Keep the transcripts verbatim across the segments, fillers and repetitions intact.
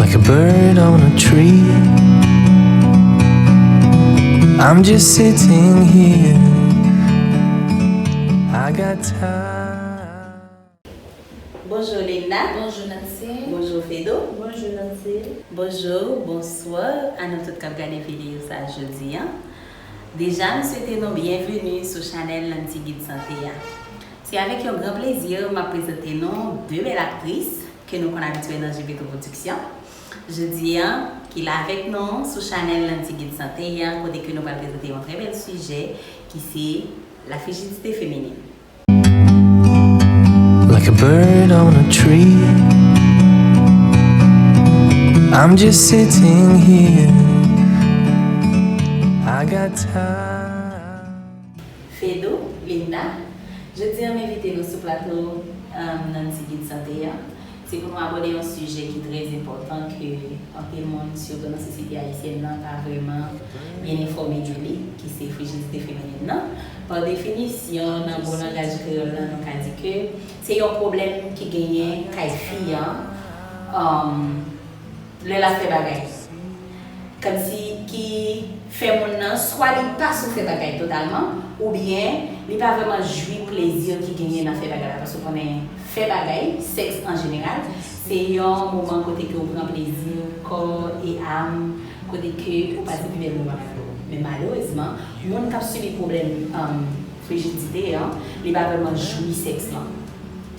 Like a bird on a tree. I'm just sitting here. I got time. Bonjou Linda. Bonjou Nancy. Bonjou Fedo. Bonjou Nancy. Bonjou, bonswa a nou tout k ap gade videyo sa jodi a. Deja, m swete nou byenveni sou chanèl Nancy Gid Sante a. Se avèk yon gran plezi m ap prezante nou de bèl aktris ke nou konn abitye nan G P T Production. Jodi a, ki la avèk nou sou chanèl Nancy Gid Sante a, kote ke nou pral prezante yon trè bèl sijè ki se la frigidite feminin. Like a bird on a tree. I'm just sitting here. I got time. Fedo, Linda, jodi a m envite nou sou plato um, Nancy Gid Sante a. Se pou nou abòde yon sijè ki trè enpòtan ke anpil moun, sitou nan sosyete ayisyèn nan, pa vrèman byen enfòme de li, ki se frigidite feminin nan. Pa definisyon, nan bon langaj kreyòl la, nou ka di ke se yon pwoblèm ki genyen kay fi an um, lè l ap fè bagay. Kòmsi ki fè moun nan swa li pa sou fè bagay totalman, oubyen li pa vrèman jwi plezi ki genyen nan fè bagay la. Paske w konnen fè bagay, sèks an jeneral, se yon moman kote ke w pran plezi kò e am, kote ke w pase pi bèl moman lavi w. Men malerezman, moun k ap sibi pwoblèm um, frigidite an, li pa vrèman jwi sèks lan.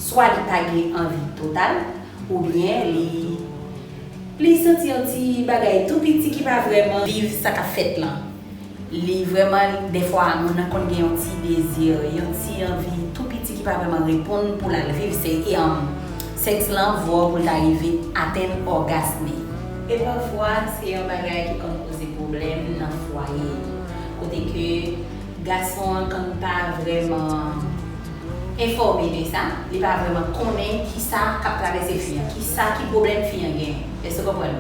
Swa li pa gen anvi total, oubyen li li santi yon ti bagay tou piti ki pa vrèman viv sa k ap fèt lan. Li vrèman, dèfwa, moun nan konn gen yon ti dezi, yon ti anvi tou piti ki pa vrèman reponn pou l al viv se, e, um, sèks lan, vwa pou l ta rive atenn ògas li. E pafwa, se yon bagay ki konn poze pwoblèm nan fwaye yo. Kote ke gason an konn pa vrèman enfòme de sa, li pa vrèman konnen kisa k ap travèse fi an, kisa ki pwoblèm fi an genyen. Èske w konprann?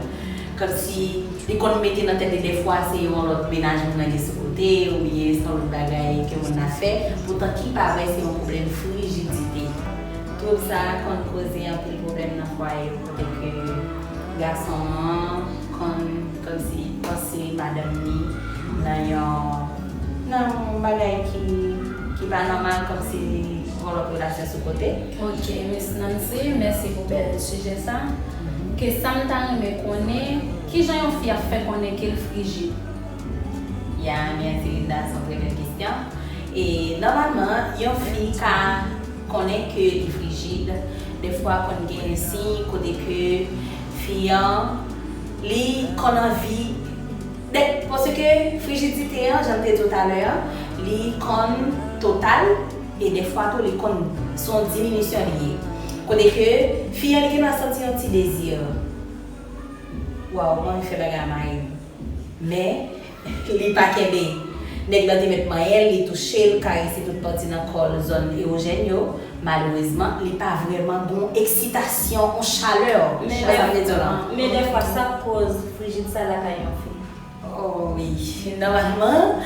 Kòmsi li konn mete nan tèt li dèfwa se yon lòt mennaj moun nan gen sou kote oubyen se yon lòt bagay ke moun nan fè, poutan ki pa vre se yon pwoblèm frijidite. Tout sa konn koze anpil pwoblèm nan fwaye yo kote ke gason an konn kòmsi panse madanm li nan yon nan yon bagay ki ki pa nòmal kòmsi li gen yon lòt relasyon sou kote. Ok, Miss Nancy, mèsi pou bèl sijè sa. Ke sa m ta renmen konnen, kijan yon fi ap fè konnen ke l frijid? Ya, mèsi Linda, se yon trè bèl kesyon. E nòmalman, yon fi ka konnen ke li frijid, dèfwa konn gen siy kote ke fi an li konn anvi Dè, paske frijidite an, jan m te di w talè a, li konn total e dèfwa tou li konn se yon diminisyon li ye. Kote ke fi an li gentan santi yon ti dezi. Waw, m anvi fè bagay a mari m. Men, li pa kenbe. Nèg lan te mèt manyen l, li touche l, karese tout pati nan kò l, zòn ewojèn yo. Malerezman, li pa vrèman gen yon eksitasyon, yon chalè. Ou wè sa m vle di w lan? Men dèfwa, sa k koz frijid sa lakay yon fi? Oh wi, nòmalman,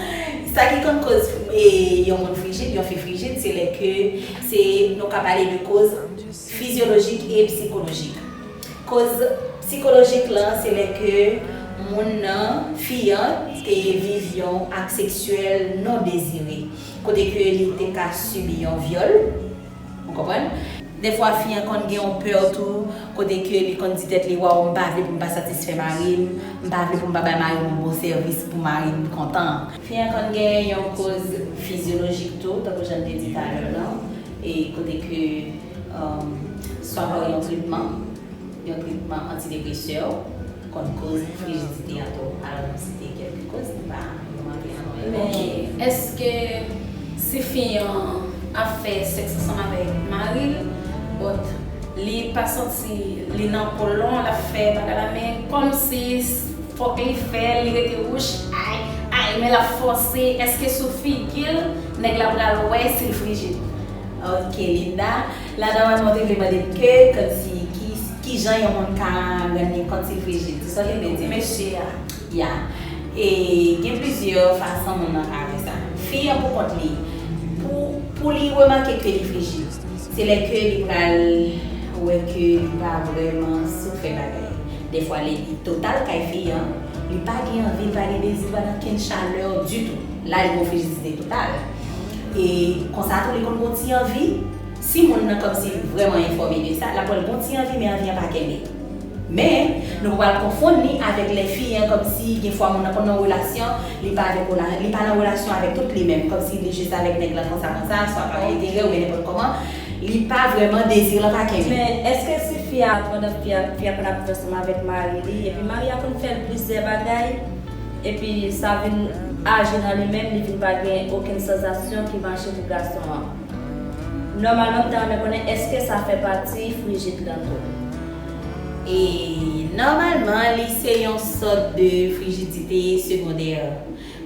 sa ki konn koz e, yon moun frijid, yon fi frijid, se lè ke se, nou ka pale de koz fizyolojik e sikolojik. Koz sikolojik lan, se lè ke moun nan, fi an, te viv yon ak seksyèl non dezire, kote ke li te ka sibi yon vyòl, ou konprann? Dèfwa fi an konn gen yon pè tou, kote ke li konn di tèt li, waw, m pa vle pou m pa satisfè mari m, m pa vle pou m pa bay mari m yon bon sèvis pou mari m kontan. Fi an konn gen yon koz fizyolojik tou, tankou jan m te di talè lan, e kote ke um, swa pa yon tretman, yon tretman antidepresè, konn koz frijidite a tou. Alò, nou site kèlke koz, nou pa nou manke anonye. Ok. Èske si fi an ap fè sèks ansanm avèk mari l, but li pa santi li nan pòlon, l ap fè bagay la, men kòmsi fòk li fè l, li rete wouch, ay, ay, men l ap fòse, èske sou figi l, nèg la pral wè si l frijid? Ok, Linda, la nòmalman ou te vle mande m ke kòmsi ki, ki jan yon moun ka rann li kont si l frijid. Se sa w te vle di? Mesye a. Ya. E gen plizyè fason moun nan ka wè sa. Fi an pou kont li, pou, pou li remake ke li frijid, se lè ke li pral wè ke li pa vrèman sou fè bagay. Dèfwa lè li total kay fi an, li pa gen anvi, li pa gen dezi, li pa gen okenn chalè ditou. La li gon frijidite total. E konsa tou li konn gon ti anvi, si moun nan kòmsi vrèman enfòme de sa, l ap wè l gon ti anvi, men anvi an pa kenbe. Men nou pa pral konfonn li avèk lè fi an kòmsi gen fwa moun nan konn nan relasyon, li pa avèk rela- li pa nan relasyon avèk tout li menm, kòmsi li jis avèk nèg lan konsa konsa, swa pa enterè oubyen nenpòt kòman, li pa vrèman dezi lan pa kenbe. Men èske si fi a, pandan fi a, fi a konn ap viv ansanm avèk mari li, epi mari a konn fè l plizyè bagay, epi sa vin aji nan li menm, li vin pa gen okenn sansasyon ki mache pou gason an. Nòmalman, m ta renmen konnen èske sa fè pati frijid lan tou? E nòmalman, li se yon sòt de frijidite segondè.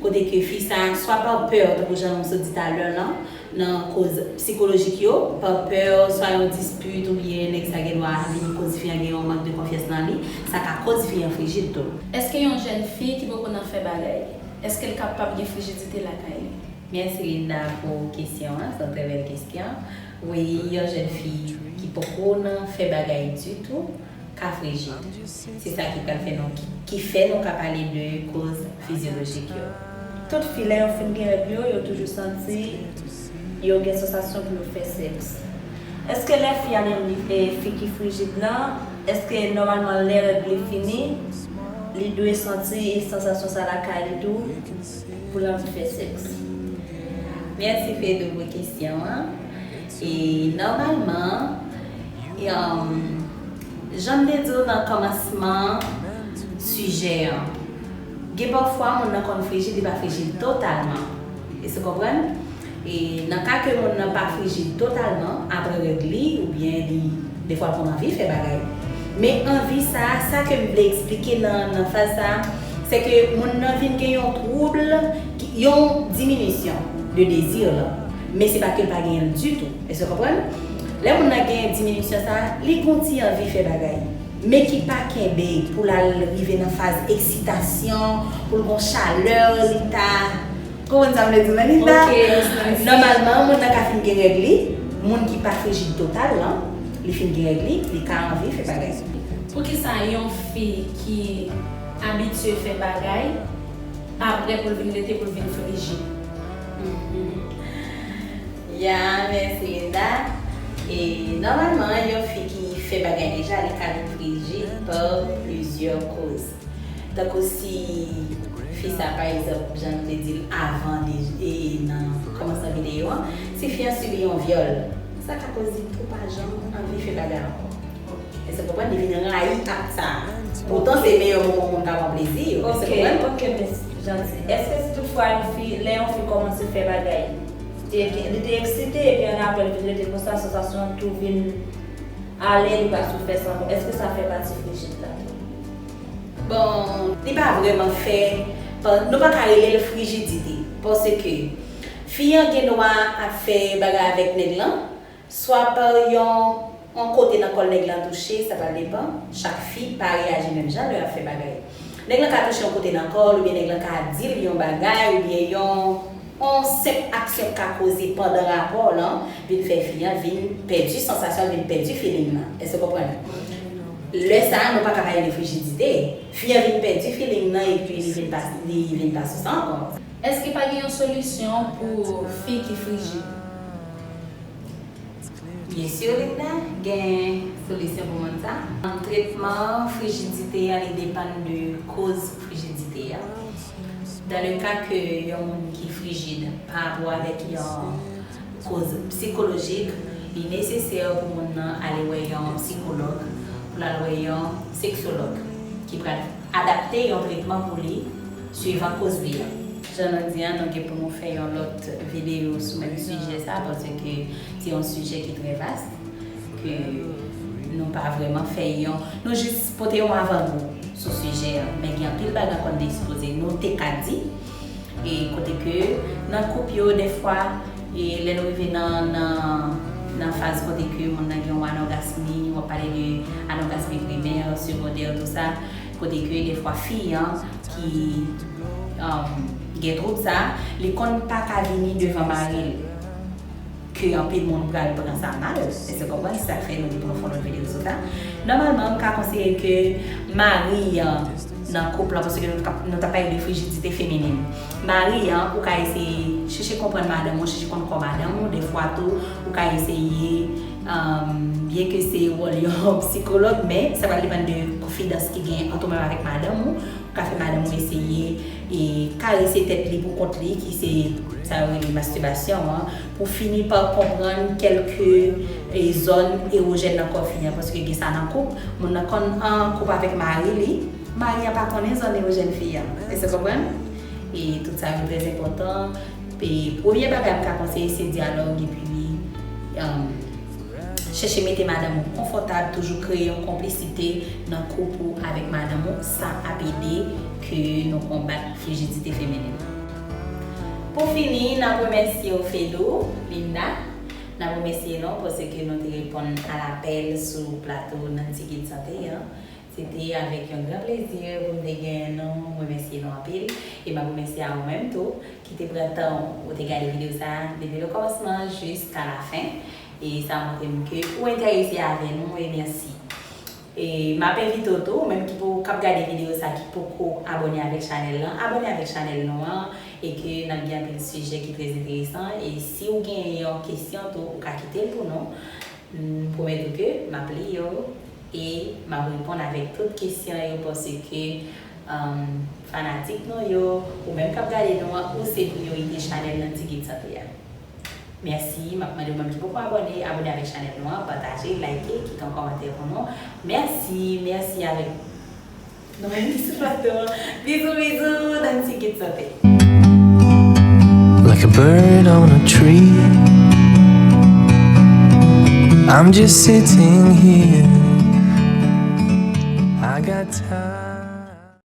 Kote ke fi sa, swa pa pè, tankou jan m sot di talè lan, nan koz sikolojik yo, pa pè, swa yon dispit oubyen nèg sa gen dwa vin koz fi an gen yon mank de konfyans nan li, sa ka koz fi an frijid tou. Èske yon jèn fi ki poko nan fè bagay, èske l kapab gen frijidite lakay li? Mèsi Linda pou kesyon an, se yon trè bèl kesyon. Wi, yon jèn fi ki poko nan fè bagay ditou ka frijid. Se sa ki pral fè nou, ki, ki fè nou ka pale de koz fizyolojik yo. Tout fi, lè yo fin gen règ yo, yo toujou santi yo gen sansasyon pou yo fè sèks. Èske lè fi a li menm li e fi ki frijid lan, èske nòmalman lè règ li fini, li dwe santi sansasyon sa lakay li tou pou l anvi fè sèks? Mèsi Fedou pou kesyon an. E nòmalman, e, um, jan m te di w nan kòmansman sijè an, gen pafwa moun nan konn frijid, li pa frijid totalman. Èske w konprann? E nan ka ke moun nan pa frijid totalman, apre règ li, oubyen li, defwa l konn anvi fè bagay. Men anvi sa a, sa ke m vle eksplike nan, nan faz sa a, se ke moun nan vin gen yon twoub, ki- yon diminisyon de dezi lan. Men se pa ke l pa genyen l ditou. Èske w konprann? Lè moun nan gen diminisyon sa a, li gon ti anvi fè bagay. Men ki pa kenbe pou l al rive nan faz eksitasyon, pou l gon chalè, li ta Konprann sa m vle di w, Linda? Ok, Miss Nancy. Nòmalman, moun nan ka fin gen règ li, moun ki pa frijid total lan, li fin gen règ li, li ka anvi fè bagay. Poukisa yon fi ki abitye fè bagay, pa prè pou l vin rete pou l vin frijid? Mhm. Ya, mèsi Linda. E nòmalman, yon fi ki fè bagay deja, li ka vin frijid pa plizyè koz. Tankou si fi sa, pa egzanp, jan nou te di l avan, de- e nan kòmansman videyo an, si fi an sibi yon vyòl, sa ka koz li tou pa janm anvi fè bagay ankò. Èske w konprann? Li vin rayi ak sa. Poutan, se meyè moman moun ka pran plezi yo. Èske w konprann? Ok, ok, Miss Janti. Èske si toutfwa yon fi, lè yon fi kòmanse fè bagay, te- li te eksite, epi annapre l vin rete konsa, sansasyon an tou vin ale, li pa sou fè sa ankò, èske sa fè pati frijid la? Bon, li pa vrèman fè, pa- nou pa ka rele l frijidite, paske fi an gen dwa ap fè bagay avèk nèg lan, swa pa yon, yon kote nan kò l nèg lan touche, sa pral depann, chak fi pa reyaji menm jan lè y ap fè bagay. Nèg lan ka touche yon kote nan kò l, oubyen nèg lan ka di l yon bagay, oubyen yon, yon senp aksyon k ka koze pandan rapò lan, vin fè fi an vin pèdi sansasyon, vin pèdi feeling lan. Èske w konprann? Lè sa a, nou pa ka pale de frijidite. Fi an vin pèdi feeling nan epi li vin pa, li vin pa sou sa ankò. Èske pa gen yon solisyon pou fi ki frijid? Byen si, Linda, gen solisyon pou moun sa. Tretman frijidite a, li depann de koz frijidite a. Dan le ka ke yon moun ki frijid pa rapò avèk yon koz sikolojik, li nesesè pou moun nan ale wè yon sikològ, pou l al wè yon seksològ ki pral adapte yon tretman pou li, swivan koz li an. Jan nou di an, nou gen pou nou fè yon lòt videyo sou menm sijè sa, paske se yon sijè ki trè vas, ke nou pa vrèman fè yon, nou jis pote yon avangou sou sijè an, men gen anpil bagay ankò nou te sipoze, nou te ka di, e kote ke nan koup yo, dèfwa, e lè nou rive nan, nan, nan faz kote ke moun nan gen yon anògasmi, w ap pale de anògasmi primè, segondè, tou sa, kote ke dèfwa fi an ki, um, gen twoub sa, li konn pa ka vini devan mari l. Ke anpil moun pral pran sa mal, èske w konprann? Se sa k fè nou di pou nou fè yon lòt videyo sou sa. Nòmalman, m ka konseye ke Mari an nan koup lan, paske nou t ap, nou t ap pale de frijidite feminin. Mari an, ou ka eseye chèche konprann madanm ou, chèche konn kò madanm ou. Defwa tou, ou ka eseye, um, byenke se wòl yon sikològ, men sa va depann de konfidans ki gen ant ou menm avèk madanm ou. Ou ka fè madanm ou eseye e karese tèt li pou kont li, ki se sa yo rele mastibasyon an, pou fini pa konprann kèlke e, zòn ewojèn nan kò fi an, paske gen sa nan koup, moun nan konn an koup avèk mari li, mari an pa konnen zòn ewojèn fi an. Èske w konprann? E tout sa yo trè enpòtan. E premye bagay m ka konseye se dyalòg, epi, um, chèche mete madanm ou konfòtab, toujou kreye yon konplisite nan koup ou avèk madanm ou, sa ap ede ke nou konbat frijidite feminin. Pou fini, n ap remèsye w, Fedou, Linda. N ap remèsye nou paske nou te reponn a lapèl sou plato Nancy Guide Santé an. Se te avèk yon gran plezi pou m te genyen nou. M remèsye nou anpil. E m ap remèsye a ou menm tou, ki te pran tan ou te gade videyo sa a, depi le kòmansman jiska lafen. E sa montre m ke ou enterese avè nou, e mèsi. E m ap envite w tou, ou menm ki pou, k ap gade videyo sa, ki poko abòne avèk chanèl lan, abòne avèk chanèl nou an, e ke n ap gen anpil sijè ki trè enteresan. E si w gen yon kesyon tou, ou ka kite l pou nou. M pwomèt ou ke m ap li yo e m ap reponn avèk tout kesyon yo, paske, um, fanatik nou yo, ou menm k ap gade nou an, ou se priyorite chanèl Nancy Guide Santé a. Mèsi, m ap mande ou menm ki poko abòne, abòne avèk chanèl nou an, pataje, like, kite yon kòmantè pou nou. Mèsi, mèsi avèk nou menm ki sou plato an. Bizou, bizou, Nancy Guide Santé. Like a bird on a tree. I'm just sitting here. I got time.